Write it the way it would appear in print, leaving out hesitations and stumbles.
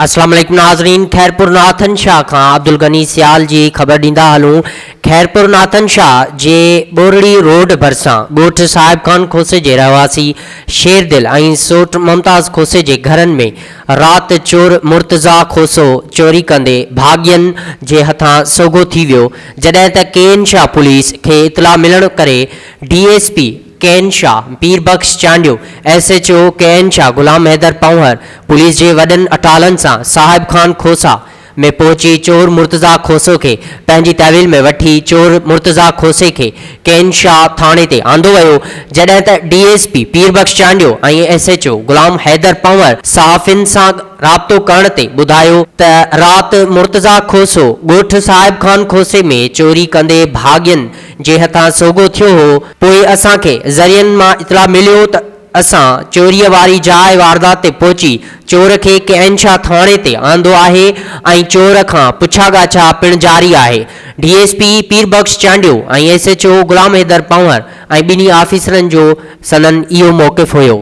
اسلام عليڪم ناظرين خيرپور ناٿن شاهه کان عبدالغني سيال جي خبر ڏيندا هلون خيرپور ناٿن شاهه جي ٻورڙي روڊ ڀرسان ڳوٺ صاحب خان کوسي جي رهواسي شير دل ۽ سوٽ ممتاز کوسي جي گهرن ۾ رات چور مرتضيٰ کوسو چوري ڪندي ڀاڳين جي هٿان سوگهو ٿي ويو جڏهن ته ڪين شاهه پوليس کي اطلاع ملڻ ڪري D S P K N Shah, Pir Bakhsh Chandio, S H O K N Shah Ghulam Haider Panhwar police جي وڏن اٽالن سان صاحب خان کوسا ۾ پهچي چور مرتضيٰ کوسو کي پنهنجي تحويل ۾ وٺي چور مرتضيٰ کوسي کي ڪين شاهه ٿاڻي تي آندو ويو جڏهن ته D S P Pir Bakhsh Chandio ۽ S H O Ghulam Haider Panhwar صحافين سان رابطو ڪرڻ تي ٻڌايو ته رات مرتضيٰ کوسو ڳوٺ صاحب خان کوسي ۾ چوري ڪندي ڀاڳين جي هٿان سوگهو ٿيو هو، پوء اسان کي ذريعن مان اطلاع مليو ته اسان چوريء واري جاء واردات تي پهچي چور کي ڪين شاهه ٿاڻي تي آندو آهي ۽ چور کان پڇا ڳاڇا پڻ جاري آهي. D S P Pir Bakhsh Chandio ۽ S H O Ghulam Haider Panhwar ۽ ٻنهي آفيسرن جو سندن اهو موقف هيو.